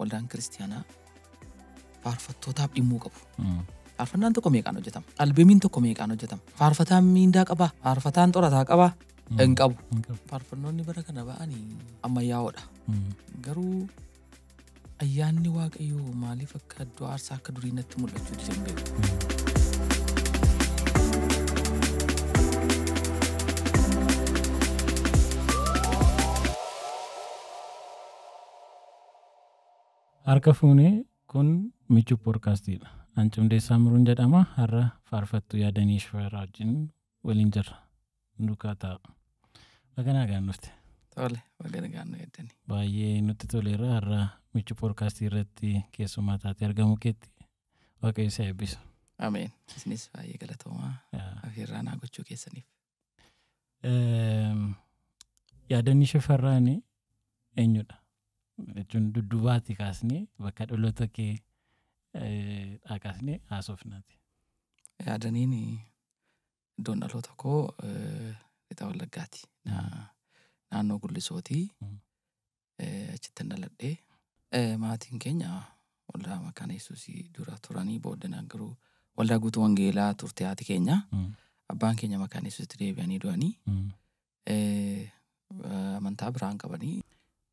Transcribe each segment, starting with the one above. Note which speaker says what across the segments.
Speaker 1: Waldaan kiristiyaanaa faarfattootaaf dhimmuu qabu. Faarfannaan tokko meeqaan hojjetama? Albeemiin tokko meeqaan hojjetama? Faarfataan miindaa qabaa? Faarfataan xorataa qabaa? Hin qabu. Faarfannoonni bara kana ba'anii ammayyaa'oodha. Garuu ayyaanni Waaqayyoo maaliif akka iddoo aarsaa akka durii natti mul'achuu dide hin beeku.
Speaker 2: Harka fuunee kun Michuu Poodkaastiidha. An Cimdeessaa Muruun jedhama. Har'a faarfattuu Yaadanii Shifarraa wajjin waliin jirra. Duukaa ta'a. Baga nagaan dhufte.
Speaker 1: Tole, baga nagaan nu eeddani.
Speaker 2: Baay'ee nutti toleera. Har'a Michuu Poodkaastii irratti keessummaa taatee argamuu keetti Waaqayyo si eebbisu.
Speaker 1: Ameen. Isinis baay'ee galatoomaa afeerraa naa gochuu keessaniif.
Speaker 2: Yaadanii Shifarraan eenyudha? Jechuun duddubaatti kaasnee bakka dhaloota kee kaasnee haasofnaati.
Speaker 1: Yaadaniin iddoon dhaloota koo Lixa Wallaggaati. Naannoo Gullisootii. Achittan dhaladhee. Maatiin keenya waldaa Makaana Yesuusii dura turanii booddeen garuu waldaa guutuu Wangeelaa turte haati keenya. Abbaan keenya Makaana Yesuusitti deebi'anii du'anii. Amantaa biraan qabanii.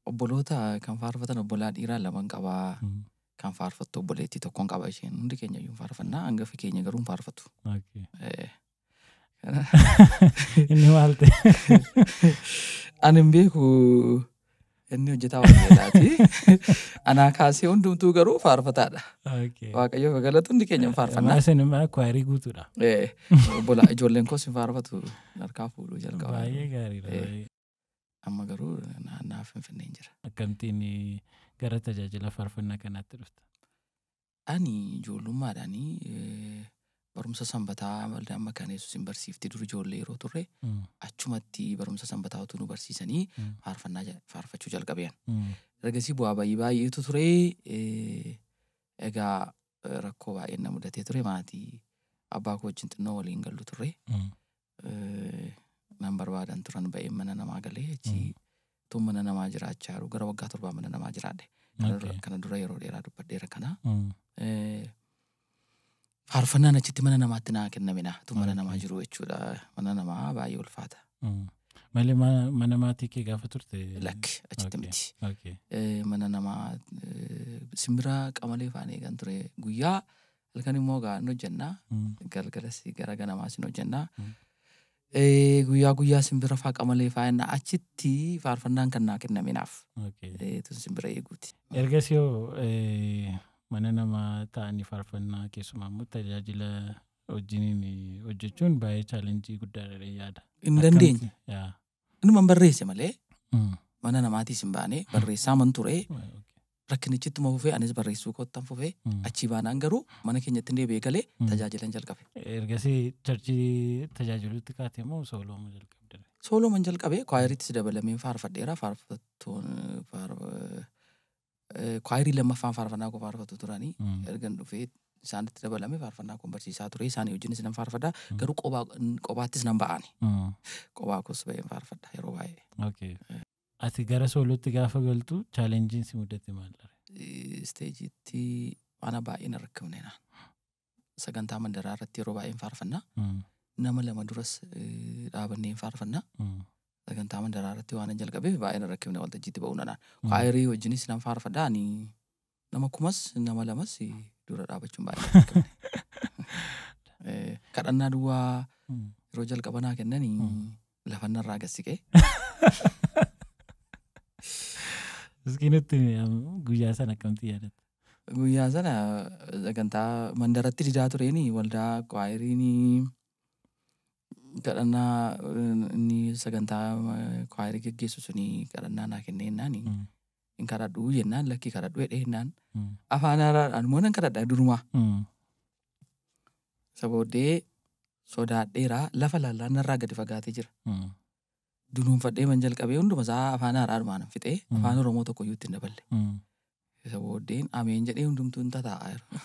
Speaker 1: Obboloota kan faarfatan obbolaa dhiiraa laman qabaa. Kan faarfattu obboleettii tokkoon qaba isheen. Hundi keenya iyyuu faarfannaa. Hangafi keenya garuu hin faarfatu.
Speaker 2: Inni maal ta'e?
Speaker 1: Ani hin beeku. Inni hojjetaa wangeelaati. Anaa kaasee hundumtuu garuu faarfataadha. Waaqayyoof galatu hundi keenya hin faarfannaa.
Speaker 2: Isin immoo kwaayirii guutuudha.
Speaker 1: Obbolaa ijoolleen koos hin faarfatu. Harkaa fuudhuu jalqaba.
Speaker 2: Baay'ee gaariidha.
Speaker 1: Amma garuu naannaa Finfinneen jira.
Speaker 2: Akkamittiin gara tajaajila faarfannaa kanaatti dhufte?
Speaker 1: Ani ijoollummaadhaan barumsa sanbataa waldaa Makaana Yesuus hin barsiifti dur ijoollee yeroo turre achumatti barumsa sanbataa utuu nu barsiisanii faarfannaa faarfachuu jalqabean. Ergasii bu'aa bayii baay'eetu ture. Egaa rakkoo baay'een na mudatee ture. Maatii abbaa koo wajjin xinnoo waliin gallu turre. Nan barbaadan turan ba'een mana namaa galee achi tun mana namaa jiraachaa jiru gara waggaa 7 mana namaa jiraadhe. Kana dura yeroo dheeraa dubbadheera kana. Faarfannaan achitti mana namaatti naa kenname naa tun mana namaa jiru jechuudha. Mana namaa baay'ee ulfaata.
Speaker 2: Malee mana maatii kee gaafa turte?
Speaker 1: Lakki achitti miti. Mana namaa simbira qamalee faana eegan ture guyyaa halkan immoo gaa hin hojjennaa galgalas gara ganamaas hin hojjennaa. Guyyaa guyyaa simbira faa qamalee faa achitti faarfannaan kan naa kenname naaf. Tun simbira eeguuti.
Speaker 2: Ergasii hoo mana namaa ta'anii faarfannaa keessumaa immoo tajaajila wajjiniin hojjechuun baay'ee chaalenjii guddaadha yaada.
Speaker 1: Hin dandeenye. Inuma barreesse malee mana namaatiis hin baane barreessaa man ture. Rakkinichittuma fufee anis barreessuu koottan fufee achii baanaan garuu mana keenyatti deebi'ee galee tajaajilan jalqabe.
Speaker 2: Ergasii charchii tajaajiluutti kaatee moo soolooma jalqabde?
Speaker 1: Soolooman jalqabe kwaayiriittis dabalameen faarfadheera. Faarfattoon kwaayirii lammaffaan faarfannaa koo faarfatu turanii ergan dhufee isaanitti dabalame faarfannaa koo barsiisaa ture. Isaanii wajjinis nan faarfadha. Garuu qobaattis nan ba'ani. Qobaa koos ba'een faarfadha yeroo baay'ee.
Speaker 2: Ati gara soolootti gaafa galtu chaalenjiin si mudate maal?
Speaker 1: Isteejiitti waan baay'ee na rakkifne naan. Sagantaa mandaraa irratti yeroo baay'een faarfannaa. Nama lama duras dhaabannee faarfannaa. Sagantaa mandaraa irratti waan jalqabeef baay'ee na rakkifne waltajjiitti ba'uu naan. Kwaayirii wajjinis nan faarfadha. Ani nama kumas nama lamas dura dhaabachuun baay'ee na rakkifne. Kadhannaa duwwaa yeroo jalqaba naa kennanii lafannarraa gad siqee.
Speaker 2: Miskiinutti guyyaa sana akkamitti yaadatta?
Speaker 1: Guyyaa sana sagantaa mandaratti didaa tureeni waldaa kwaayiriin kadhannaa inni sagantaa kwaayirii geggeessu suni kadhannaa naa kennee jennaan hin kadhadhuu jennaan lakkii kadhadhuu jedhee jennaan afaan haaraadhaan immoo nan kadhadha durumaa. Isa booddee sodaadheeraa lafa laallaannarraa gadi fagaatee jira. Dunuunfadhee man jalqabee hunduma isaa afaan haaraadhumaan fixee afaan Oromoo tokko iyyuu ittiin daballe. Isa booddeen ameen jedhee hundumtuu hin tataa'a yeroo.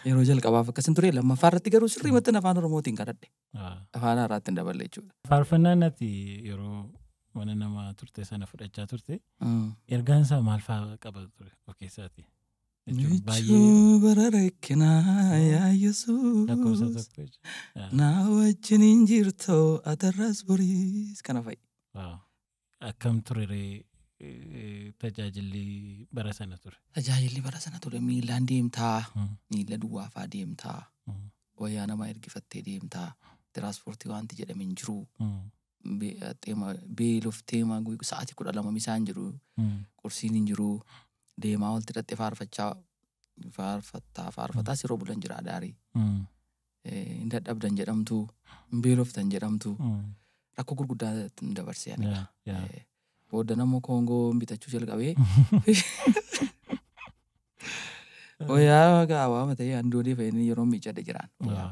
Speaker 1: Yeroo jalqabaaf akkasin ture lammaffaa irratti garuu sirriimatti afaan Oromootiin kadhadhe. Afaan haaraatti hin daballe jechuudha.
Speaker 2: Faarfannaan ati yeroo mana namaa turte sana fudhachaa turte. Ergaan isaa maal fa'aa qaba ture of keessaati?
Speaker 1: Michuu bara rakkinaa yaa Yesuus
Speaker 2: Lakkoofsa tokko jechuudha.
Speaker 1: Na wajjin hin jirtu atarras boriis kana fa'i.
Speaker 2: Akkam ture ree tajaajilli bara sana ture?
Speaker 1: Tajaajilli bara sana ture miilaan deemtaa, miila duwwaa fa'aa deemtaa, wayyaa namaa ergifattee deemtaa, tiraanspoortii wanti jedhame hin jiru. Beeloftee sa'aatii 12 misaan jiru, qursiin hin jiru, deemaa walitti hidhattee faarfachaa faarfattaa yeroo bulan jira adaarii. Hin dadhabdan jedhamtu, hin beeloftan jedhamtu, rakkoo gurguddaa dabarsee ani. Booda namoo Koongoo bitachuu jalqabee. Wayyaa gaawaa ta'ee handoodee fayyadanii yeroo miicadhe jiraan.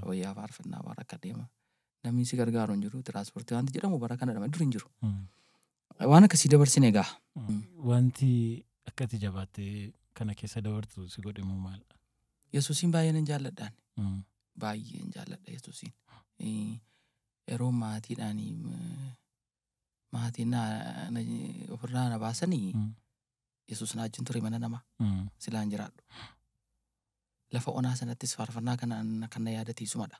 Speaker 1: Wayyaa faarfannaa bara akka deema. Namni si gargaaru hin jiru. Tiraanspoortii wanti jedhamu bara kana dur hin jiru. Waan akkasii dabarsine egaa.
Speaker 2: Wanti akka ati jabaattee kana keessa dabartu si godhe immoo maal?
Speaker 1: Yesuusiin baay'ee nan jaalladhaan. Baay'een jaalladha Yesuusiin. Yeroo maatiidhaan maatiin ofirraa na baasanii Yesuus na wajjin ture mana namaa silaan jiraadhu. Lafa onaa sanattis faarfannaa kan na yaadatiisumadha.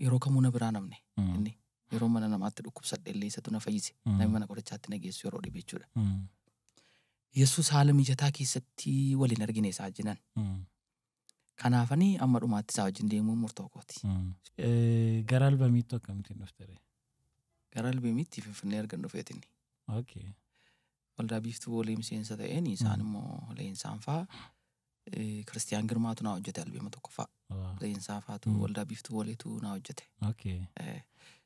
Speaker 1: Yeroo kamuu na biraa namne inni yeroo mana namaatti dhukkubsadhe illee isatu na fayyise. Namni mana qorichaatti na geessu yeroo dhibe jechuudha. Yesuus haala mijataa keessatti waliin argine isaa wajjinan. Kanaafanii amma dhumaatti isaa wajjin deemuun murtoo kooti.
Speaker 2: Gara albamiitti akkamittiin dhufte ree?
Speaker 1: Gara albamiitti Finfinnee erga dhufeetinni. Waldaa Biiftuu Boolee miseensa ta'een isaan immoo Leensaan fa'aa Kiristiyaan Girmaatu naa hojjete albeema tokkoffaa. Leensaa fa'aatu waldaa Biiftuu Booleetu naa hojjete.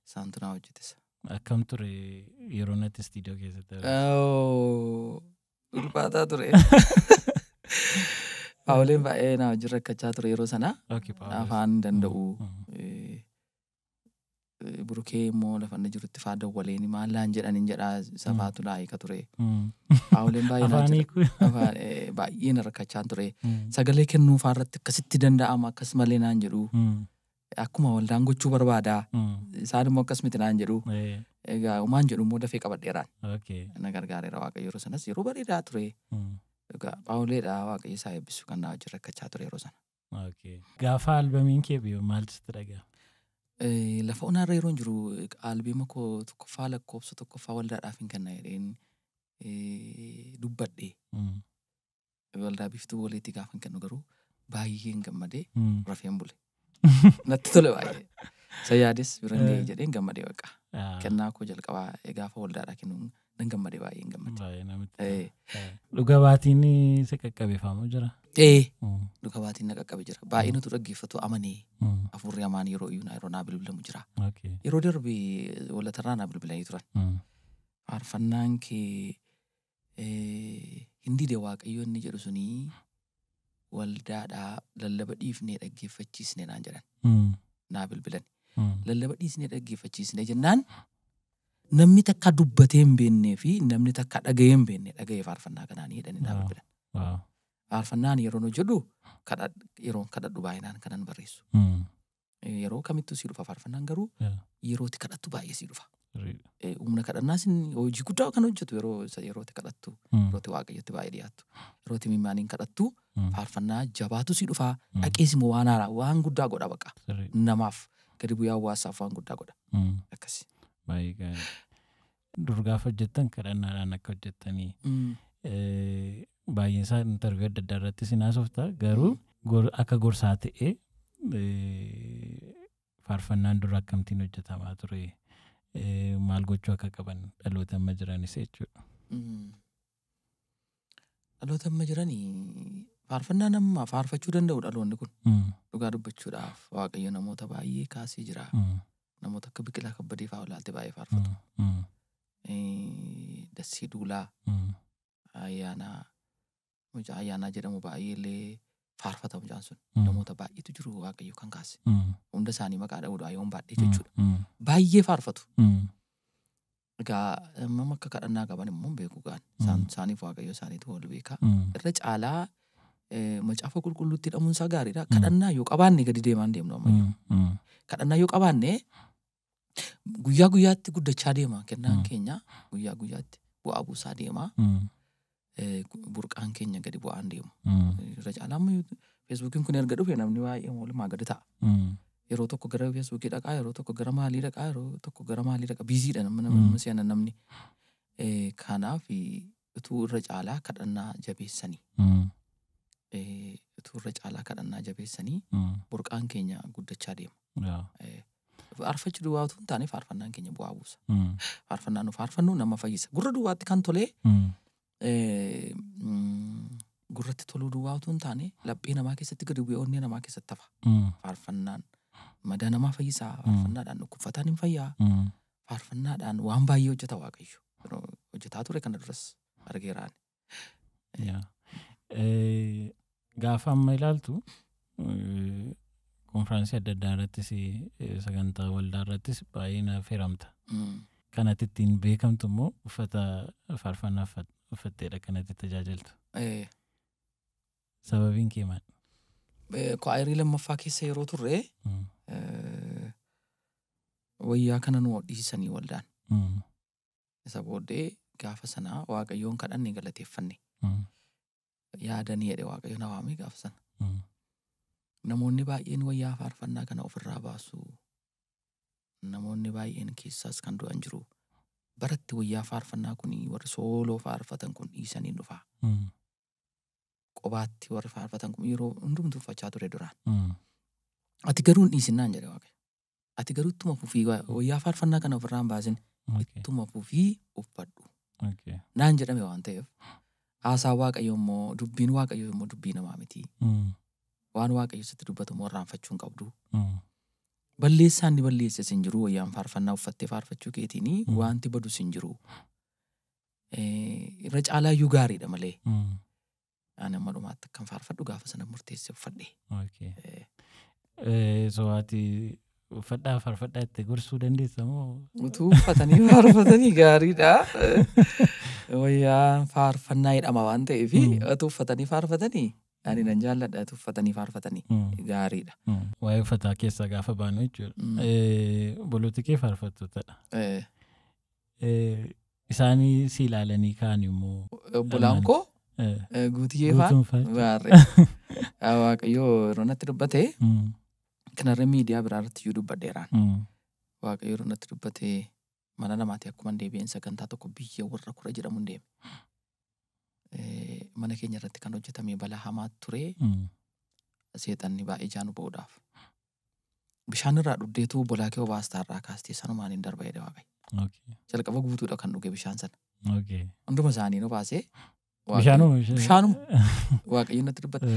Speaker 1: Isaantu naa hojjete.
Speaker 2: Akkam ture yeroo natti istiidiyoo keessatti?
Speaker 1: Ulfaataa ture. Paawuleen baay'ee naa wajjin rakkachaa ture yeroo sana. Afaan danda'u. Burukee immoo lafa inni jirutti fa'aa dawwaleen maal laan jedhaniin jedhaa isa fa'aatu naa hiika ture. Paawuleen baay'ee baay'ee na rakkachaa ture. Sagalee kennuu fa'aa irratti akkasitti danda'ama akkas malee naan jedhu. Akkuma waldaan gochuu barbaada. Isaan immoo akkas miti naan jedhu. Egaa uumaan jedhu immoo dafee qabadheeraan. Na gargaareera Waaqayyo yeroo sanas yeroo bareedaa ture. Egaa Paawuleedha Waaqayyo isaa eebbisu kan naa wajjin rakkachaa ture yeroo sana.
Speaker 2: Gaafa albamiin kee biyyo maaltu sitti dhaga'ama?
Speaker 1: Lafa onaarra yeroo jiru albeema koo tokkoffaa lakkoofsa tokkoffaa waldaadhaaf hin kenna jedheen dubbadhe. Waldaa Biiftuu Booleetti gaafa hin kennu garuu baay'een gammadee rafeen bule. Natti tole baay'ee. Isa yaades bira hin ga'e jedheen gammadee baqa. Kennaa koo jalqabaa gaafa waldaadhaa kennu nan gammadee baay'een gammadee.
Speaker 2: Dhuga baatiin si qaqqabeeffamu jira?
Speaker 1: Dhuga baatiin na qaqqabe jira. Baay'ee nutu dhaggeeffatu amanee hafuurri hamaan yeroo iyyuu yeroo naa bilbilamu jira. Yeroo darbe walatarraa naa bilbilanii turan. Faarfannaan kee hin dide Waaqayyo inni jedhu sunii waldaadhaa lallaba dhiifnee dhaggeeffachiisne naan jedhan. Naa bilbilan. Lallaba dhiisnee dhaggeeffachiisne jennaan namni takka dubbatee hin beeknee fi namni takka dhaga'ee hin beekne dhaga'ee faarfannaa kanaanii jedhanii naa bilbilan. Faarfannaan yeroo nu jedhu yeroo kadhadhu baay'inaan kanan barreessu. Yeroo kamittuu sii dhufa faarfannaan garuu yerootti kadhattu baay'ee sii dhufa. Humna kadhannaas hojii guddaa kan hojjetu yerootti kadhattu yerootti Waaqayyotti baay'ee dhiyaattu yerootti mimmaaniin kadhattu faarfannaa jabaatu sii dhufa dhaqees immoo waan haaraa waan guddaa godha baqa namaaf gadi bu'ee hawaasaaf waan guddaa godha. Akkasi.
Speaker 2: Baay'ee gaarii. Dur gaafa hojjettan kadhannaadhaan akka hojjettanii baay'een isaa intarviiyuu adda addaa irratti sin haasofta garuu akka gorsaa ta'ee faarfannaan dura akkamittiin hojjetamaa ture maal gochuu akka qaban dhaloota amma jiranis jechuudha.
Speaker 1: Dhaloota amma jiranii faarfannaan amma faarfachuu danda'u dhaloonni kun dhugaa dubbachuudhaaf Waaqayyo namoota baay'ee kaasee jira. Namoota akka Biqilaa Kabbadee fa'aa olaalte baay'ee faarfatu. Dassii Duulaa Ayyaanaa mucaa Ayyaanaa jedhamu baay'ee illee faarfata mucaan sun. Namoota baay'eetu jiru Waaqayyo kan kaase. Hunda isaanii maqaa dha'uudhaa yoon baadhee jechuudha. Baay'ee faarfatu. Egaa amma akka kadhannaa qaban immoo hin beeku gaan. Isaaniif Waaqayyo isaaniitu wal beeka. Irra caalaa macaafa qulqulluutti hidhamuun isaa gaariidha. Kadhannaa yoo qabaanne gadi deemaan deemnu ammayyuu. Kadhannaa yoo qabaanne Guyyaa guyyaatti guddachaa deema kennaan keenya, guyyaa guyyaatti bu'aa buusaa deema. Burqaan keenya gadi bu'aan deemu. Irra caalaa ammayyuu Feesbuukiin kun erga dhufe namni baay'ee walumaa gadi ta'a. Yeroo tokko gara Feesbuukii dhaqaa, yeroo tokko gara maalii dhaqaa, yeroo tokko gara maalii dhaqaa. Biiziidha nama nama seenan namni. Kanaaf utuu irra caalaa kadhannaa jabeessanii. Utuu irra caalaa kadhannaa jabeessanii burqaan keenya guddachaa deema. Faarfachuu duwwaa utuu hin taane faarfannaan keenya bu'aa buusa. Faarfannaan nu faarfannu nama fayyisa. Gurra duwwaatti kan tolee gurratti toluu duwwaa utuu hin taane laphee namaa keessatti gadi bu'ee onnee namaa keessatti hafa. Faarfannaan madaa namaa fayyisaa. Faarfannaadhaan dhukkubfataan hin fayyaa. Faarfannaadhaan waan baay'ee hojjeta Waaqayyo. Hojjetaa ture kana duras argeeraan.
Speaker 2: Gaafa amma ilaaltu konfiraansii adda addaa irrattis sagantaa waldaa irrattis baay'ee na affeeramta. Kanatti ittiin beekamtu immoo uffata faarfannaa uffatteedha kanatti tajaajiltu. Sababiin kee maal?
Speaker 1: Kwaayirii lammaffaa keessa yeroo turre wayyaa kana nu hodhisiisanii waldaan. Isa booddee gaafa sanaa Waaqayyoon kadhanne galateeffanne. Yaadanii jedhe Waaqayyo na waamee gaafa sana. Namoonni baay'een wayyaa faarfannaa kana ofirraa baasu. Namoonni baay'een keessaas kan du'an jiru. Baratti wayyaa faarfannaa kun warri sooloo faarfatan kun dhiisanii dhufa. Qobaatti warri faarfatan kun yeroo hundumtuu uffachaa ture duraan. Ati garuu hin dhiisinnaan jedhe Waaqayyo. Ati garuu ittuma fufii wayyaa faarfannaa kana ofirraa hin baasin. Ittuma fufii uffadhu. Naan jedhame waan ta'eef haasaa Waaqayyo immoo dubbiin Waaqayyo immoo dubbii namaa miti. Waan Waaqayyo sitti dubbatu immoo irraanfachuu hin qabdu. Balleessaan ni balleesse sin jiru wayyaan faarfannaa uffattee faarfachuu keetiin wanti badu sin jiru. Irra caalaa iyyuu gaariidha malee. Ani amma dhumaatti akkan faarfadhu gaafa sana murteessee uffadhe.
Speaker 2: So ati uffadhaa faarfadhaa itti gorsuu dandeessa moo?
Speaker 1: Utuu uffatanii faarfatanii gaariidha. Wayyaan faarfannaa jedhama waan ta'eef utuu uffatanii faarfatanii ani nan jaalladha utuu uffatanii faarfatanii gaariidha.
Speaker 2: Waa'ee uffataa keessaa gaafa baanu jechuudha. Obboloota kee faarfattootadha. Isaanii si ilaalanii kaan immoo.
Speaker 1: Obbolaan koo Guutiyyee faan gaarree. Waaqayyo yeroo natti dubbate kanarra miidiyaa biraa irratti iyyuu dubbadheeraan. Waaqayyo yeroo natti dubbate mana namaatti akkuma deebi'een sagantaa tokko biyya warra kura jedhamu hin deeme. Mana keenya irratti kan hojjetame balaa hamaa ture. Seexanni baay'ee jaanu ba'uudhaaf. Bishaan irraa dhugdeetu bolaa kee obaastaa irraa kaastee sanumaan hin darba jedhe Waaqayyo. Jalqaba guutuudha kan dhuge bishaan sana. Hunduma isaanii obaasee. Bishaanuma. Waaqayyo natti dubbate.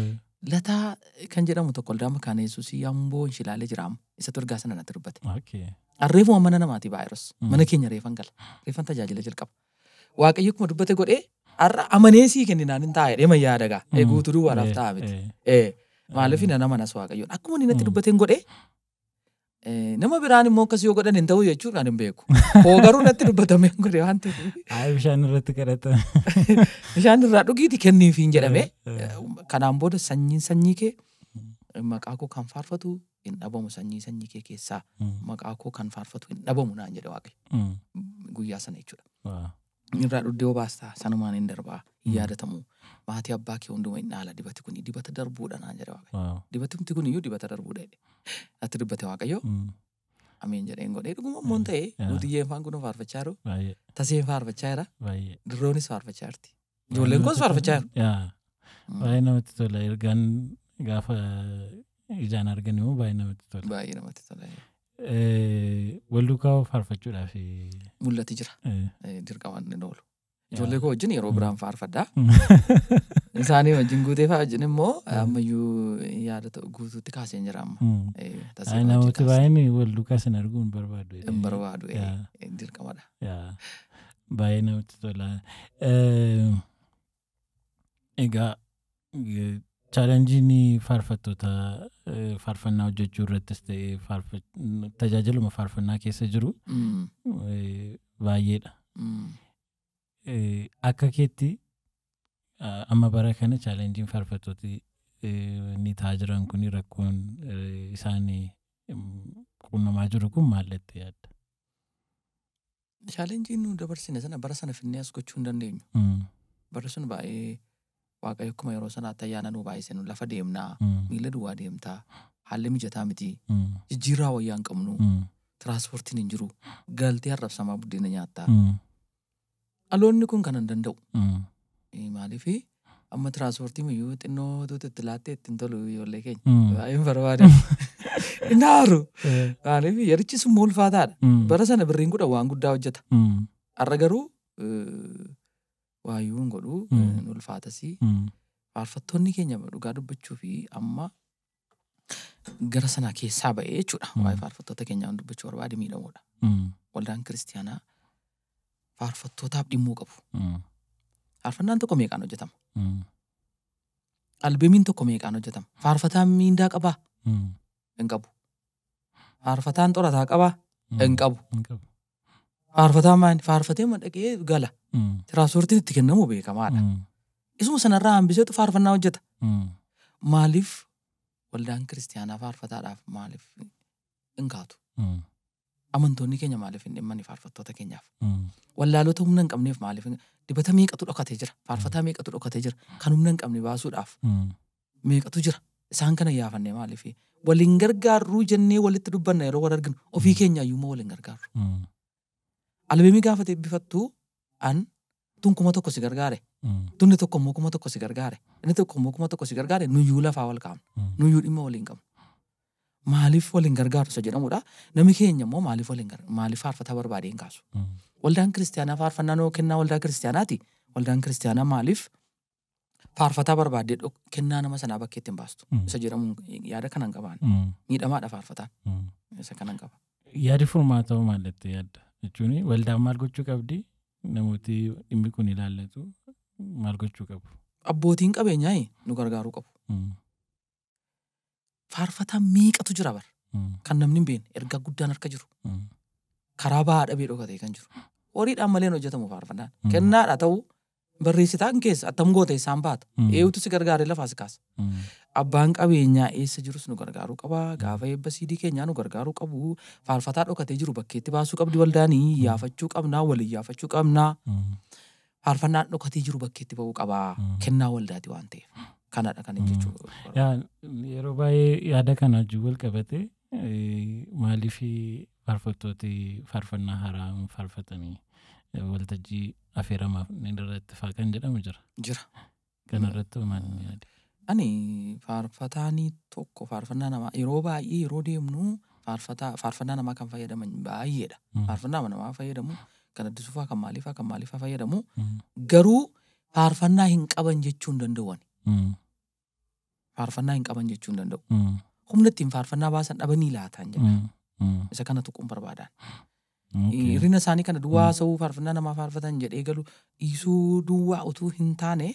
Speaker 1: Lataa kan jedhamu tokko waldaa Makaana Yesuusii Amboo Inshilaalee jira amma. Isatu ergaa sana natti dubbate. Reefuma mana namaati baay'eeros. Mana keenya reefan gala. Reefan tajaajila jalqaba. Waaqayyo akkuma dubbate godhee har'a amanee sii kenninaan hin taa'e deema yaada gaa. Guutuu duwwaadhaaf ta'a miti. Maaliif nan amanas Waaqayyoon. Akkuma inni natti dubbateen godhee nama biraan immoo akkas yoo godhan hin ta'u jechuun ani hin beeku. Koo garuu natti dubbatamee hin godhe waan ta'eef.
Speaker 2: Bishaan irratti kadhata.
Speaker 1: Bishaan irraa dhugiiti kenniif hin jedhame. Kanaan booda sanyiin sanyii kee maqaa koo kan faarfatu hin dhabamu sanyii sanyii kee keessaa maqaa koo kan faarfatu hin dhabamu naan jedhe Waaqayyo. Guyyaa sana jechuudha. Irraa dhuddee obaastaa sanumaan hin darbaa hin yaadatamu. Maatii abbaa kee hunduma hin dhaala dibati kun dibata darbuudha naan jedhe Waaqayyo. Dibatumti kun iyyuu dibata darbuudha jedhe. Natti dubbate Waaqayyo. Ameen jedheen godhee dhuguma immoo hin ta'e Guutiyyeen faan kun faarfachaa jiru. Taseen faarfachaa jira. Dirroonis faarfachaa jirti. Ijoolleen koos faarfachaa jiru.
Speaker 2: Baay'ee namatti tola. Ergaan gaafa ijaan argan immoo baay'ee namatti tola.
Speaker 1: Baay'ee namatti tola.
Speaker 2: Wal duukaa faarfachuudhaaf.
Speaker 1: Mul'ati jira. Dirqama inni oolu. Ijoollee koo wajjin yeroo biraan faarfadha. Isaanii wajjin guutee fa'aa wajjin immoo ammayyuu yaada guutuutti kaaseen jira amma.
Speaker 2: Namooti baay'een wal duukaa sin arguu hin barbaadu.
Speaker 1: Hin barbaadu dirqamadha.
Speaker 2: Baay'ee namatti tola. Egaa chaalenjiin faarfattoota faarfannaa hojjechuu irrattis ta'ee tajaajiluma faarfannaa keessa jiru baay'eedha. Akka keetti amma bara kana chaalenjiin faarfattooti ni ta'aa jiran kun rakkoon isaan qunnamaa jiru kun maal itti yaadda?
Speaker 1: Challengeiin nu dabarsine sana bara sana finnee as gochuu hin dandeenyu. Barri sun baay'ee Waaqayyo akkuma yeroo sanaatti ayyaana nu baay'ise, nu lafa deemnaa, miila duwwaa deemtaa, haalli mijataa miti, jijjiirraa wayyaa hin qabnu, tiraanspoortiin hin jiru, galtee arrabsamaa buddeena nyaattaa. Dhaloonni kun kana hin danda'u. Maaliif amma tiraanspoortii miyyuu xinnoo itti laattee ittiin tolu ijoollee keenya. Baay'een barbaadan. Inni haaru. Maaliif yerichis immoo ulfaataadha. Bara sana birriin 10 waan guddaa hojjeta. Har'a garuu waayyuu hin godhu, hin ulfaatasii. Faarfattoonni keenya dhugaa dubbachuu fi amma gara sana keessaa ba'ee jechuudha. Waa'ee faarfattoota keenyaa dubbachuu barbaade miidhamuudha. Waldaan kiristiyaanaa faarfattootaaf dhimmuu qabu. Faarfannaan tokko meeqaan hojjetama? Albeemiin tokko meeqaan hojjetama? Faarfataan miindaa qabaa? Hin qabu. Faarfataan xorataa qabaa? Hin qabu. Faarfataan maal? Faarfatee dhaqee gala. Tiraanspoortiin itti kennamu beekamaadha. Isuma sanarraa hambiseetu faarfannaa hojjeta. Maaliif waldaan kiristiyaanaa faarfataadhaaf maaliif hin kaatu? Amantoonni keenya maaliif hin dhimmani faarfattoota keenyaaf? Wallaalota humna hin qabneef maaliif dibata meeqatu dhokatee jira? Faarfataa meeqatu dhokatee jira? Kan humna hin qabne baasuudhaaf meeqatu jira? Isaan kana yaafannee maaliif waliin gargaarruu jennee walitti dubbanna yeroo wal arginu ofii keenya iyyuu waliin gargaarru. Albeemii gaafa eebbifattu an tun 1000 si gargaare. Tunni tokko immoo 1000 si gargaare. Inni tokko immoo 1000 si gargaare nuyyuu lafaa wal kaa'amna. Nuyyuu dhimma waliin qabna. Maaliif waliin gargaaru isa jedhamudha. Namni keenya immoo maaliif waliin maaliif faarfataa barbaadee hin kaasu? Waldaan kiristiyaanaa faarfannaa noo kennaa waldaa kiristiyaanaati. Waldaan kiristiyaanaa maaliif faarfataa barbaadee kennaa nama sanaa bakkeetti hin baastu? Isa jedhamuun yaada kanan qabaan. Miidhamaadha faarfataan. Isa kanan qaba.
Speaker 2: Yaadi furmaata hoo maal jettee yaadda? Jechuun waldaan maal gochuu qabdi? Namooti dhimmi kun ilaallatu maal gochuu qabu?
Speaker 1: Abbootiin qabeenyaa nu gargaaruu qabu. Faarfataa meeqatu jira bara? Kan namni hin beekne ergaa guddaan harka jiru. Karaa bahaa dhabee dhokatee kan jiru. Horiidhaan malee hin hojjetamu faarfannaan. Kennaadha ta'uu barreessitaan keessa attam goota isaan baata. Eewutu si gargaaree lafaa si kaasa. Abbaan qabeenyaa eessa jirus nu gargaaruu qaba. Gaafa eebba siidii keenyaa nu gargaaruu qabu. Faarfataa dhokatee jiru bakkeetti baasuu qabdi waldaanii. Yaafachuu qabnaa, waliin yaafachuu qabnaa. Faarfannaan dhokatee jiru bakkeetti ba'uu qaba. Kennaa waldaati waan ta'eef. Kanadha kan inni jechuu.
Speaker 2: Yeroo baay'ee yaada kana wajjin wal qabate maaliif faarfattooti faarfannaa haaraa faarfatanii waltajjii affeeramaaf irratti faa kan jedhamu jira.
Speaker 1: Jira.
Speaker 2: Kanarratti maal yaadi?
Speaker 1: Ani faarfataanii tokko faarfannaa namaa yeroo baay'ee yeroo deemnu faarfannaa namaa kan fayyadaman baay'eedha. Faarfannaa namaa fayyadamu kan addisuufaa kan maaliifaa kan maaliifaa fayyadamu garuu faarfannaa hin qaban jechuu hin danda'u. Faarfannaa hin qaban jechuu hin danda'u. Humna ittiin faarfannaa baasan dhabanii laataan jedha. Isa kana tuquun barbaadaan. Hirrina isaanii kana duwwaa haasa'uu faarfannaa namaa faarfatan jedhee galu dhiisuu duwwaa utuu hin taane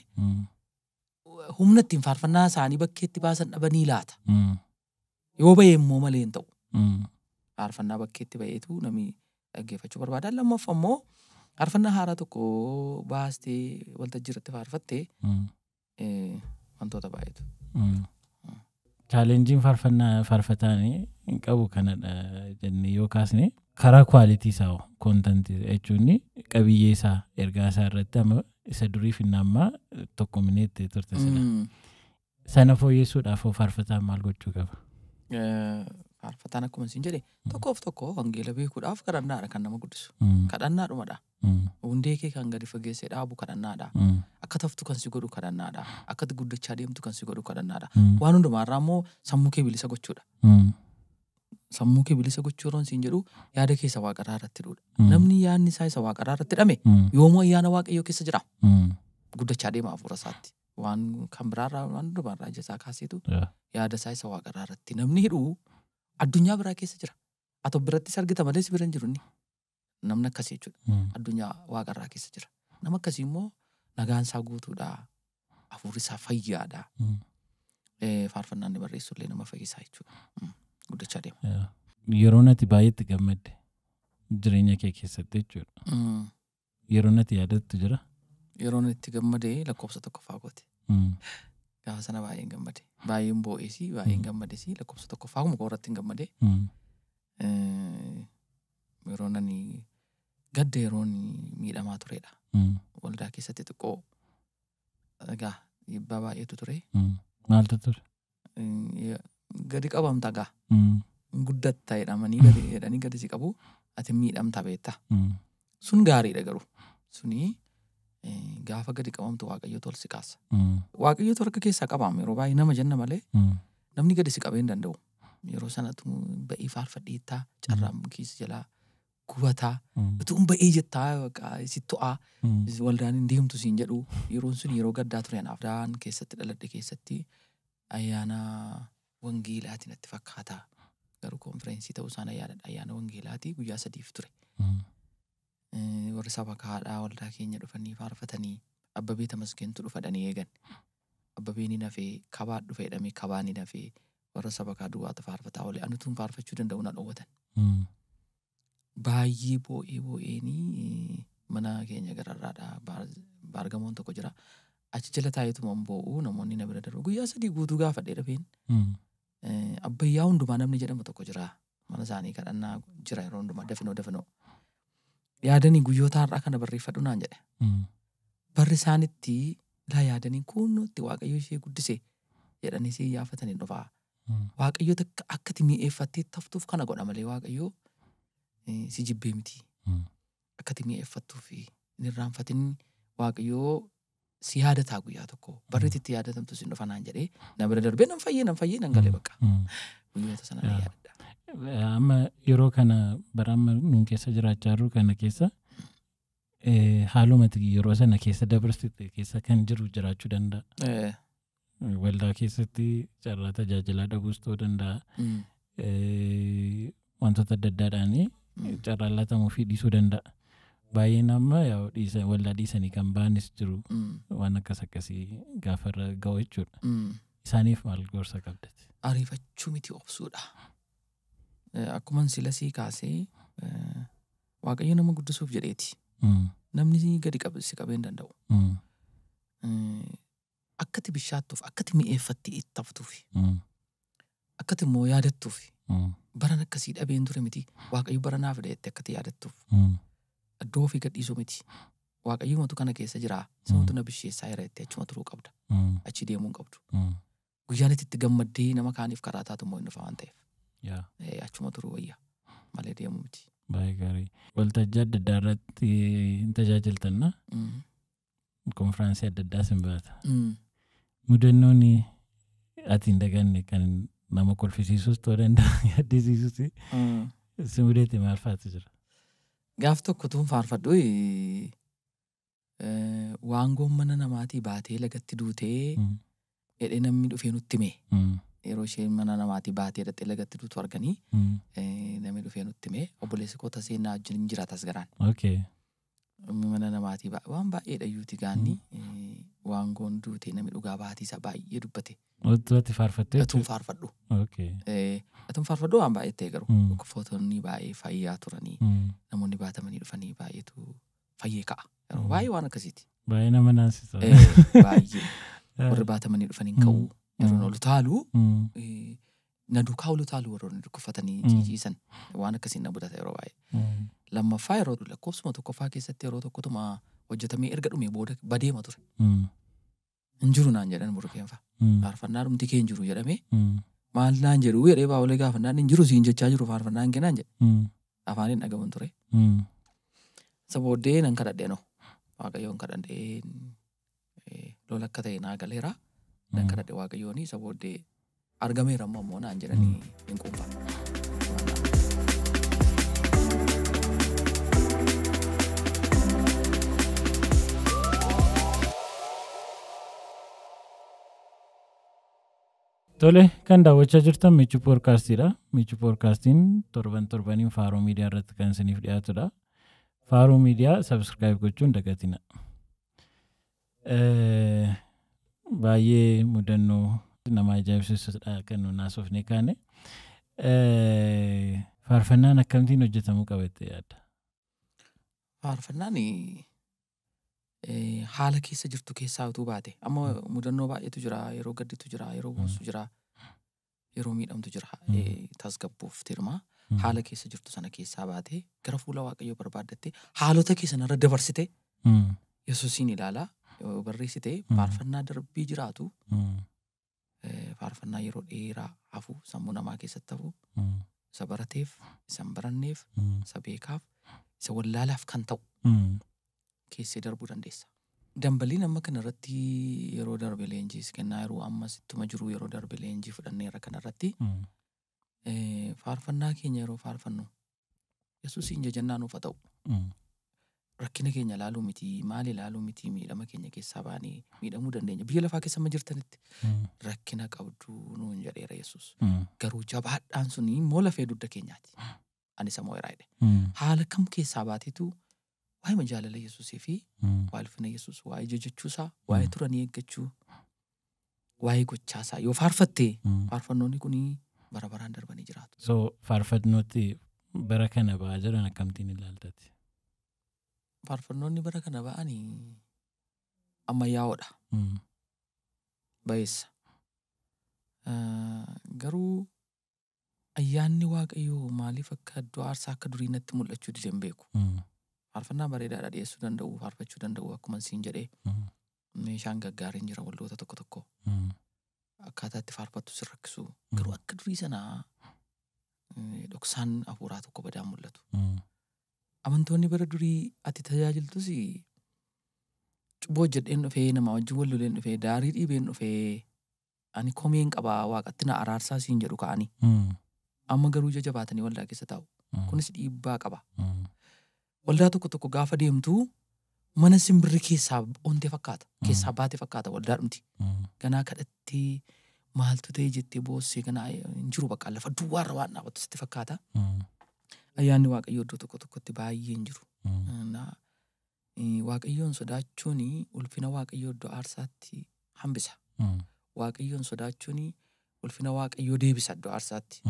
Speaker 1: humna ittiin faarfannaa isaanii bakkeetti baasan dhabanii laata. Yoo ba'e immoo malee hin ta'u. Faarfannaa bakkeetti ba'eetu namni dhaggeeffachuu barbaada. Lammaffaa immoo faarfannaa haaraa tokko baastee waltajjii irratti faarfattee wantoota baay'eetu.
Speaker 2: Challengeiin faarfannaa faarfataanii hin qabu kanadha jennee yoo kaasne karaa quality isaa contentii jechuun qabiyyee isaa ergaa isaa irratti amma isa durii fi ammaa tokko mineetti turte sila. Sana fooyyessuudhaaf faarfataan maal gochuu qaba?
Speaker 1: Faarfataan akkuma isin jedhe tokkoof tokko wangeela beekuudhaaf kadhannaadha kan nama guddisu. Kadhannaadhumadha. Hundee kee kan gadi fageessee dhaabu kadhannaadha. Akka taftu kan si godhu kadhannaadha. Akka guddachaa deemtu kan si godhu kadhannaadha. Waan hundumaarraa immoo sammuu kee bilisa gochuudha. Sammuu kee bilisa gochuu yeroon siin jedhu yaada kee isa waaqarraa irratti hidhuudha. Namni yaadni isaa isa waaqarraa irratti hidhame yoomuu ayyaana waaqayyoo keessa jira. Guddachaa deema hafuura isaatti. Waan kan biraarraa waan hundumaarraa ija isaa kaaseetu yaada isaa isa waaqarraa irratti namni hidhu addunyaa biraa keessa jira. Ati birattis argita malee si bira hin jiru inni. Namni akkasii jechuudha. Addunyaa waaqarraa keessa jira. Nama akkasii immoo nagaan isaa guutuudha. Hafuurri isaa fayyaadha. Faarfannaan inni barreessu illee nama fayyisaa jechuudha. Guddachaa deema.
Speaker 2: Yeroo nati baay'eetti gammadde jireenya kee keessatti jechuudha. Yeroo nati yaadattu jira?
Speaker 1: Yeroo natti gammade lakkoofsa tokkoffaa kooti. Gaafa sana baay'een gammade. Baay'een boo'eesi, baay'een gammadesi lakkoofsa tokkoffaa kuma koo irratti hin gammade. Yeroo nani Gadda yeroon miidhamaa turedha. Waldaa keessatti xiqqoo egaa dhiibbaa baay'eetu ture.
Speaker 2: Maaltu ture?
Speaker 1: Gadi qabamta gaa. Guddatta jedhamanii gadi jedhanii gadi si qabu ati miidhamta beekta. Sun gaariidha garuu. Suni gaafa gadi qabamtu Waaqayyootu ol si kaasa. Waaqayyootu harka keessaa qabaama yeroo baay'ee nama jenna malee namni gadi si qabee hin danda'u. Yeroo sanatu ba'ii faarfadheettaa carraan keessa jalaa gubataa utuu ba'ee jettaa si to'aa waldaan hin deemtu siin jedhu yeroon sun yeroo gaddaa ture anaaf. Daan keessatti dhaladhe keessatti ayyaana wangeelaati natti fakkaata. Garuu konfireensii ta'uu isaan ayyaanadha. Ayyaana wangeelaati guyyaa 3 ture. Warri saba kaadhaa waldaa keenya dhufanii faarfatanii Abbabee Tamasgeentu dhufadhanii eegan. Abbabeen hin hafee kabaa dhufe jedhamee kabaan hin hafee warra saba kaa duwwaatu faarfataa oole anutuun faarfachuu danda'u na dhoowwatan. Baay'ee boo'ee boo'eenii mana keenya gararraadha baargamoon tokko jira. Achi jala taa'eetuma boo'uu namoonni na bira darbu. Guyyaa 3 guutuu gaafadhee dhufeen. Abbayyaa hundumaa namni jedhamu tokko jira. Mana isaanii kadhannaa jira yeroo hundumaa dafinoo dafinoo. Yaadanii guyyoota har'aa kana barreeffadhu naan jedhe. Barri isaanitti laa yaadanii kunuutti Waaqayyo ishee guddise jedhanii si yaafatanii dhufaa. Waaqayyo akkati mi'eeffattee taftuuf kana godha malee Waaqayyo si jibbee miti. Akkati mi'eeffattuuf hin irraanfatin Waaqayyo si yaadataa guyyaa tokko. Barri itti yaadatamtu sin dhufa naan jedhee na bira darbee nan fayyee nan galee bakka. Guyyoota sana na yaadadha.
Speaker 2: Amma yeroo kana bara amma nuun keessa jiraachaa jirru kana keessa haalumati yeroo sana keessa dabarsite keessa kan jiru jiraachuu danda'a. Waldaa keessatti carraa tajaajilaa dhabuus ta'uu danda'a. Wantoota adda addaadhaan carraa laatamuu fi dhiisuu danda'a. Baay'een amma waldaa dhiisanii kan ba'anis jiru waan akkas akkasii gaafa irra ga'u jechuudha. Isaaniif maal gorsa qabdati?
Speaker 1: Ariifachuu miti obsuudha. Akkuma sila sii kaasee Waaqayyo nama guddisuuf jedheeti. Namni gadi si qabee hin danda'u. Akkati bishaattuuf, akkati mi'eeffattee itti haftuuf, akkati immoo yaadattuuf baran akkasii dhabeen ture miti Waaqayyo bara naaf dheette akkati yaadattuuf. Iddoo ofii gadhiisuu miti. Waaqayyumatu kana keessa jira. Samatu na bisheessaa jira jettee achuma turuu qabda. Achi deemuu hin qabdu. Guyyaan itti gammaddee nama kaaniif karaa taatu immoo hin dhufa waan ta'eef. Achuma turuu wayya malee deemuu miti.
Speaker 2: Baay'ee gaarii. Waltajjii adda addaa irratti hin tajaajiltanna. Konfiraansii adda addaas hin baata. Mudannoon ati hin daganne kan nama kolfisiisus ta'uu danda'a yaaddisiisus si mudate maal fa'aatu jira?
Speaker 1: Gaaf tokko tuun faarfadhu waangoon mana namaatii baatee lagatti duutee jedhee namni dhufee nutti hime. Yeroo isheen mana namaatii baatee dhaqxee lagatti duutu arganii namni dhufee nutti hime obboleessi koo tasee na wajjin hin jiraatas garaan. Mana namaatii waan baay'eedha iyyuuti gaanni waangoon duutee namni dhugaa baatii isaa baay'ee dubbate.
Speaker 2: Utuu faarfattee?
Speaker 1: Utuun faarfadhu. Utuun faarfadhu waan baay'ee ta'e garuu dhukkubfootonni baay'ee fayyaa turanii namoonni baatamanii dhufanii baay'eetu fayyee ka'a. Yeroo baay'ee waan akkasiiti.
Speaker 2: Baay'ee nama naasisa.
Speaker 1: Baay'ee warri baatamanii dhufanii ka'uu yeroo ol utaalu na duukaa ol utaalu warroonni dhukkubfatanii ciiciisan waan akkasiin na mudata yeroo baay'ee. Lammaffaa yeroo lakkoofsuma tokkoffaa keessatti yeroo tokkotuma hojjetamee erga dhumee booda badeema ture. Hin jiru naan jedhan burqeen fa'a. Faarfannaa dhumti kee hin jiru jedhamee maal naan jedhu jedhee baa'olee gaafannaan hin jiru siin jechaa jiru faarfannaan kee naan jedhe. Afaan hin dhagahuun ture. Isa booddee nan kadhadhee noo Waaqayyoon kadhadhee lola akka ta'e naa galeera. Nan kadhadhe Waaqayyoon isa booddee argameera ammoo naan jedhanii hin quufa.
Speaker 2: Tole kan daawwachaa jirtan Michuu Poodkaastiidha. Michuu Poodkaastiin torban torbaniin Faaruu Miidiyaa irratti kan isiniif dhiyaatudha. Faaruu Miidiyaa sabskiraayib gochuun dagatina. Baay'ee mudannoo nama ajaa'ibsiisudha kan nuun haasofne kaane. Faarfannaan akkamittiin hojjetamuu qaba jettee yaadda?
Speaker 1: Faarfannaan haala keessa jirtu keessaa utuu baate amma mudannoo baay'eetu jira, yeroo gadditu jira, yeroo boossu jira, yeroo miidhamtu jira, tasgabbuuf tirma. Haala keessa jirtu sana keessaa baatee gara fuula Waaqayyoo barbaaddattee haalota kee sanarra dabarsitee Yesuusiin ilaalaa yoo barreessite faarfannaa darbii jiraatu, faarfannaa yeroo dheeraa hafu, sammuu namaa keessatti hafu, isa barateef, isa hin baranneef, isa beekaaf, isa wallaalaaf kan ta'u keessee darbuu dandeessa. Dambaliin amma kanarratti yeroo darbe leenjiis kennaa yeroo ammas ittuma jiru yeroo darbe leenjii fudhanneerra kanarratti faarfannaa keenya yeroo faarfannu Yesuusiin jajannaa nuuf haa ta'u. Rakkina keenya ilaaluu miti, maal ilaaluu miti, miidhama keenya keessaa baanee miidhamuu dandeenya. Biyya lafaa keessa amma jirtanitti rakkina qabdu nuun jedheera Yesuus. Garuu jabaadhaan suni immoo lafee dugda keenyaati. Ani isa moo'eeraa jedhe. Haala kam keessaa baateetu waa'ee jaalala Yesuusii fi waa'ee ulfina Yesuus, waa'ee jajachuusaa, waa'ee turanii eeggachuu, waa'ee gochaasaa yoo faarfatte faarfannoonni kun bara baraan darbanii jiraatu.
Speaker 2: So faarfannooti bara kana ba'aa jiran akkamittiin ilaaltati?
Speaker 1: Faarfannoonni bara kana ba'anii ammayyaa'oodha. Ba'eessa. Garuu ayyaanni Waaqayyoo maaliif akka iddoo aarsaa akka durii natti mul'achuu dide hin beeku. Faarfannaa bareedaadha dhiyeessuu danda'u, faarfachuu danda'u akkuma siin jedhee meeshaan gaggaariin jira waldoota tokko tokko. Akkaataa itti faarfattu si rakkisu. Garuu akka durii sanaa dhoksaan hafuuraa tokko badaan mul'atu. Amantoonni bara durii ati tajaajiltus cubbuu hojjedheen dhufee, nama wajjin wal loleen dhufee, daarii dhiibeen dhufee, ani komeen qabaa waaqatti na araarsaa siin jedhu ka'anii. Amma garuu ija jabaatanii waldaa keessa taa'u. Kunis dhiibbaa qaba. Waldaa tokko tokko gaafa deemtu mana simbirri keessaa ontee fakkaata. Keessaa baate fakkaata waldaa dhumti. Ganaa kadhattee maaltu ta'e jettee boossee ganaa hin jiru bakka lafa duwwaarra waan dhaabbattu sitti fakkaata. Ayyaanni Waaqayyoo iddoo tokko tokkotti baay'ee hin jiru. Waaqayyoon sodaachuun ulfina Waaqayyoo iddoo aarsaatti hambisa. Waaqayyoon sodaachuun ulfina Waaqayyoo deebisa iddoo aarsaatti.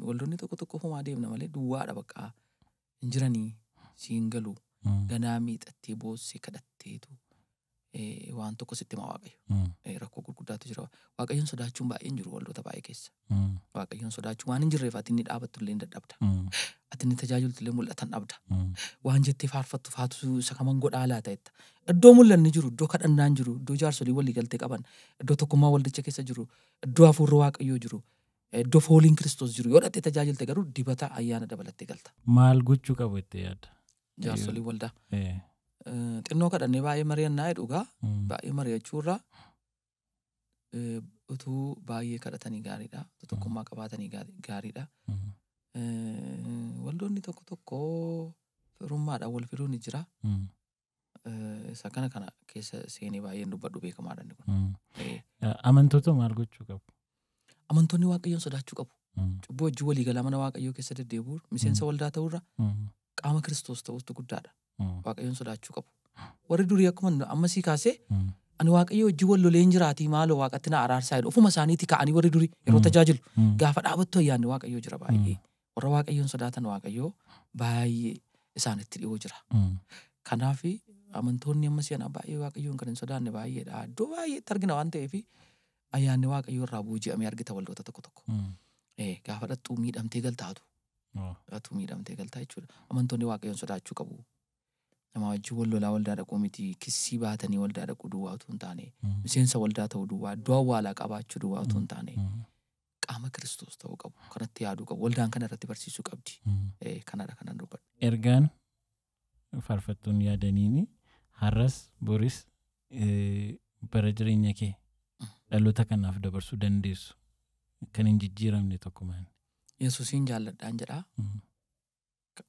Speaker 1: Waldoonni tokko tokko homaa deemna malee duwwaadha bakka hin jiranii siin galu. Ganaa miixattee boossee kadhatteetu waan tokko sitti hima Waaqayyo. Rakkoo gurguddaatu jira. Waaqayyoon sodaachuun baay'ee hin jiru waldoota baay'ee keessa. Waaqayyoon sodaachuun waan hin jirreef ati inni dhaabattu illee hin dadhabda. Ati inni tajaajiltu illee mul'atan dhabda. Waan jettee faarfattu faatu isa kaman godhaa laata jetta. Iddoo mul'anni jiru, iddoo kadhannaan jiru, iddoo jaarsolii walii galtee qaban, iddoo tokkummaa waldicha keessa jiru, iddoo hafuurri Waaqayyoo jiru, iddoo fooliin Kiristoos jiru yoo dhattee tajaajilte garuu dibata ayyaana dabalattee galta.
Speaker 2: Maal gochuu qabu jettee yaadda?
Speaker 1: Jaarsolii waldaa. Xinnoo kadhannee baay'ee mari'annaa jedhu egaa baay'ee mari'achuurraa utuu baay'ee kadhatanii gaariidha. Utuu tokkummaa qabaatanii gaariidha. Waldoonni tokko tokko firummaadhaan wal filuun ni jira. Isa kana keessa seenee baay'een dubbadhu beekamaadha inni kun.
Speaker 2: Amantoota maal gochuu qabu?
Speaker 1: Amantoonni Waaqayyoon sodaachuu qabu. Cubbuu wajjin walii galaa mana Waaqayyoo keessa deddeebi'uu miseensa waldaa ta'uurra qaama Kiristoos ta'uutu guddaadha. Waaqayyoon sodaachuu qabu. Warri durii akkuma amma sii kaasee ani Waaqayyo wajjin wal loleen jiraatii maaloo waaqatti na araarsaa jedhu ofuma isaaniitii ka'anii warri durii yeroo tajaajilu gaafa dhaabattu ayyaanni Waaqayyoo jira baay'ee. Warra Waaqayyoon sodaatan Waaqayyoo baay'ee isaanitti dhiyoo jira. Kanaaf amantoonni amma si'anaa baay'ee Waaqayyoon kan hin sodaanne baay'eedha. Iddoo baay'eetti argina waan ta'eef ayyaanni Waaqayyoo irraa booji'amee argita waldoota tokko tokko. Gaafa dhattuu miidhamtee galtaatu. Atuu miidhamtee galtaa jechuudha. Amantoonni Waaqayyoon sodaachuu qabu. Nama wajjin wal lolaa waldaa dhaquu miti, kissii baatanii waldaa dhaquu duwwaa utuu hin taane, miseensa waldaa ta'uu duwwaa, iddoo awwaalaa qabaachuu duwwaa utuu hin taane, qaama Kiristoos ta'uu qabu. Kanatti yaaduu qabu. Waldaan kana irratti barsiisuu qabdi. Kanadha kanan dubbadhu.
Speaker 2: Ergaan faarfattuun yaadaniini har'as boris bara jireenya kee dhaloota kanaaf dabarsuu dandeessu kan hin jijjiiramne tokko maali?
Speaker 1: Yesuusiin jaalladhaan jedhaa.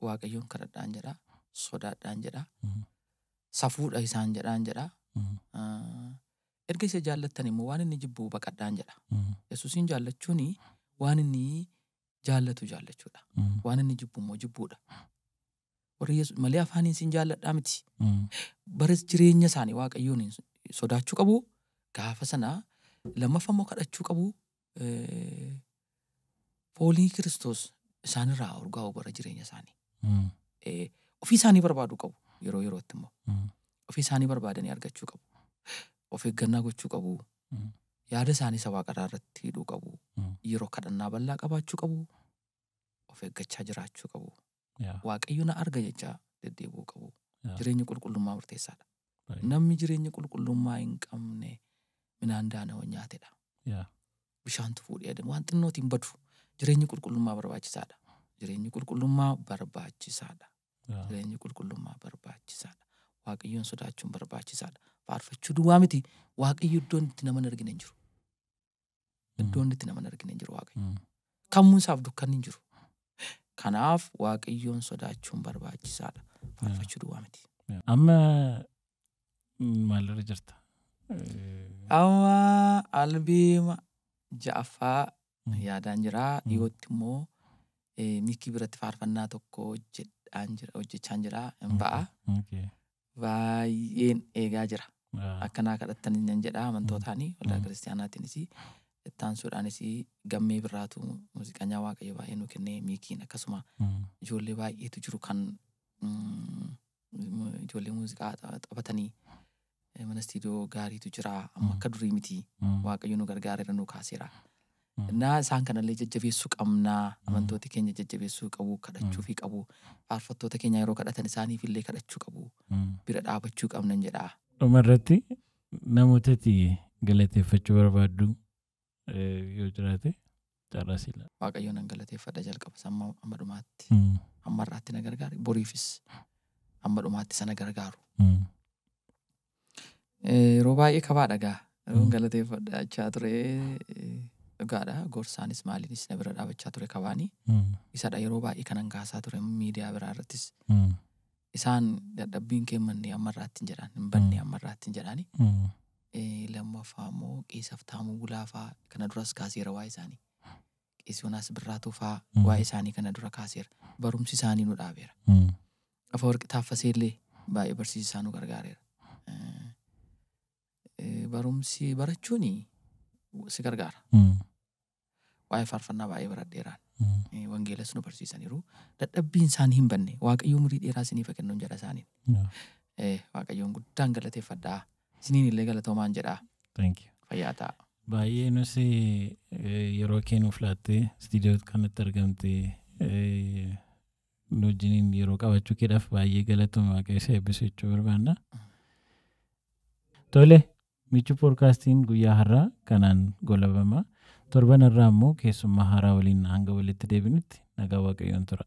Speaker 1: Waaqayyoon kadhadhaan jedhaa. Sodaadhaan jedhaa. Safuudha isaan jedhaan jedhaa. Erga isa jaallattan immoo waan inni jibbu baqadhaan jedha. Yesuusiin jaallachuun waan inni jaallatu jaallachuudha. Waan inni jibbu immoo jibbuudha. Warri Yesuus malee afaaniin siin jaalladhaa miti. Bara jireenya isaanii Waaqayyoon sodaachuu qabu. Gaafa sana lammaffaa immoo kadhachuu qabu. Foolii Kiristoos isaanirraa urgaa'u bara jireenya isaanii. Ofii isaanii barbaaduu qabu yeroo yerootti immoo. Ofii isaanii barbaadanii argachuu qabu. Of eeggannaa gochuu qabu. Yaada isaanii isa waaqarraa irratti hidhuu qabu. Yeroo kadhannaa bal'aa qabaachuu qabu. Of eeggachaa jiraachuu qabu. Waaqayyo na arga jechaa deddeebi'uu qabu. Jireenya qulqullummaa murteessaadha. Namni jireenya qulqullummaa hin qabne midhaan daana'oo nyaatedha. Bishaantu fuudhee adeema. Waan xinnootiin badu. Jireenyi qulqullummaa barbaachisaadha. Jireenyi qulqullummaa barbaachisaadha. Jireenyi qulqullummaa barbaachisaadha. Waaqayyoon sodaachuun barbaachisaadha. Faarfachuu duwwaa miti. Waaqayyo iddoon itti nama hin argine hin jiru. Iddoon itti nama hin argine hin jiru Waaqayyo. Kamuu isaaf dukkanni hin jiru. Kanaaf Waaqayyoon sodaachuun barbaachisaadha. Faarfachuu duwwaa miti.
Speaker 2: Amma maalirra jirta?
Speaker 1: Amma albeema 6ffaa yaadaan jira. Dhiyootti immoo Miikii biratti faarfannaa tokko hojjechaan jira. Hin ba'a. Baay'een eegaa jira. Akkanaa kadhattanii nan jedha amantootaani waldaa kiristaanaatiinis ittaansuudhaanis Gammee Birraatu muuziqanyaa Waaqayyo baay'ee nu kennee Miikiin akkasuma ijoollee baay'eetu jiru kan ijoollee muuziqaa taphatanii mana istiidiyoo gaariitu jira. Amma akka durii miti. Waaqayyo nu gargaareera nu kaaseera. Innaa isaan kanallee jajjabeessuu qabnaa. Amantoota keenya jajjabeessuu qabu, kadhachuufii qabu. Faarfattoota keenya yeroo kadhatan isaaniif illee kadhachuu qabu. Bira dhaabachuu qabnan jedha.
Speaker 2: Dhumarratti namootatti galateeffachuu barbaaddu yoo jiraate carraa siila.
Speaker 1: Waaqayyoon nan galateeffadha jalqaba amma dhumaatti. Amma har'aatti na gargaare boriifis amma dhumaatti sana gargaaru. Yeroo baay'ee kabaadha gaa. Yeroon galateeffadha ture dhugaadha. Gorsaanis maaliinis na bira dhaabachaa ture kabaanii. Isadha yeroo baay'ee kanan kaasaa ture miidiyaa biraa irrattis. Isaan dadhabbiin kee manni amma irraatti hin jedhaan hin banne amma irraatti hin jedhaani. Lammaffaa immoo Qeessaaf Taamuu Gulaafaa kana duras kaaseera waa'ee isaanii. Qeessi Yoonaas Birraatuu fa'aa waa'ee isaanii kana dura kaaseera. Barumsi isaanii nu dhaabeera. Afawarqi Taaffasee illee baay'ee barsiisaa nu gargaareera. Barumsi barachuun si gargaara. Waa'ee faarfannaa baay'ee baradheeraan. Wangeelas nu barsiisaniiru. Dadhabbiin isaanii hin banne. Waaqayyo umurii dheeraa isiniif kennuun jedha isaaniin. Waaqayyoon guddaan galateeffadhaa. Isiniin illee galatoomaan jedhaa. Fayyaa ta'a.
Speaker 2: Baay'ee nus yeroo kee nuuf laattee istiidiyoo kanatti argamtee nu wajjiniin yeroo qabachuu keedhaaf baay'ee galatooma Waaqayyo si eebbisu jechuu barbaanna. Tole, Michuu Poodkaastiin guyyaa har'aa kanaan golabama. Torban irraa immoo keessummaa haaraa waliin hanga walitti deebinutti nagaa Waaqayyoon tura.